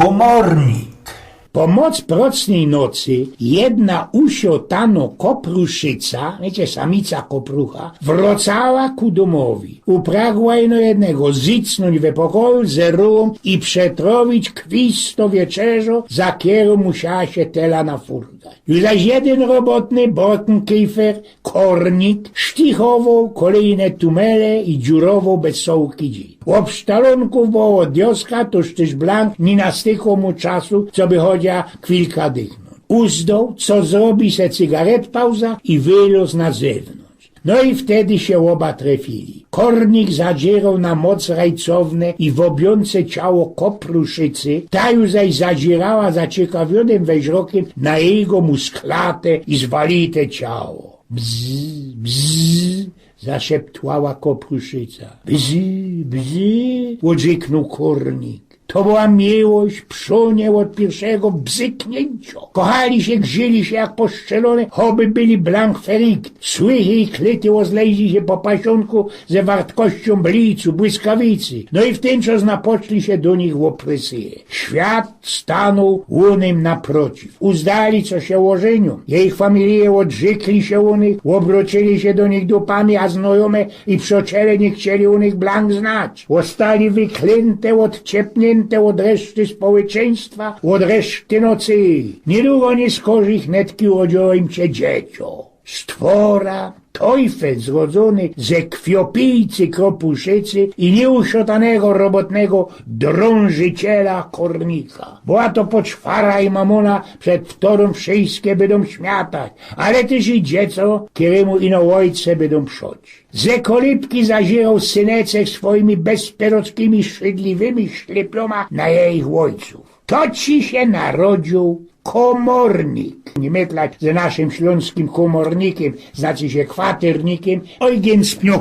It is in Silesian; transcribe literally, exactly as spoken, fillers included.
Kōmornik. Pōmoc procnyj nocy jedna usiotano kopruszyca, wiycie, samica koprucha, wrocała ku dōmowi. Upragła ino jednego zycnōńć we pokoju, zerowōm i przetrowić kwisto wieczerzŏ, za kierōm musiała sie tela nafurgać. Już zaś jedyn robotny, Borkenkäfer, Kornik, sztichowoł kolejne tumele i dziurowoł bez sołki dziyń. Ôbsztalōnków było ôd dioska, toż tyż blank niy nastykoł mu czasu, coby chocia chwilka dychnōńć. Uzdoł, co zrobi se cygaret pauza i wyloz na zewnōńtrz. No i wtedy sie ôba trefiyli. Kornik zadziyroł na moc rajcowne i wobiōnce ciało kopruszycy, ta już zaś zadziyroła zaciekawionym weźrokym na jego musklate i zwalite ciało. Bzz, bzz, zaszeptała kopruszyca. Bzz, bzz, ôdrzyknōł Kornik. To była miłość przonie ôd piyrszego bzykniyńciŏ. Kochali sie, grzyli sie jak poszczelōne, choby byli blank ferrikt. Słychy i klyty ôzleźli sie po pasiōnku ze wartkościōm blicu, błyskawicy. No i w tyn czas napoczli sie do nich ôpresyje. Świat stanōł ônym naprociw. Uzdali, co sie ôżyniyōm. Jejich familije ôdrzykli sie ô nich, ôbroczyli sie do nich dupami, a znojōme i przijaciele niy chcieli ô nich blank znać. Ôstali wyklynte, ôdciepniyńte ôd reszty społeczeństwa, ôd reszty nocy. Niydługo, niy skorzij, hnetki urodziyło im sie dzieciŏ. Stwora, Teufel zrodzōny ze kwiopiyjcy kopruszycy i niyuszotanego robotnego drōnżyciela Kornika. Była to poczwara i mamōna, przed ktorōm wszyjske bydōm śmiatać, ale tyż i dziecŏ, kerymu ino ôjce bydōm przoć. Ze kolypki zaziroł synecek swojimi bezpyrockimi, szydliwymi szlyplōma na jejich ôjcōw. To ci sie narodziōł kōmornik. Niy mytlać, że naszym ślōnskim kōmornikym znaczy sie kwatyrnikym. Ojgyn Spniok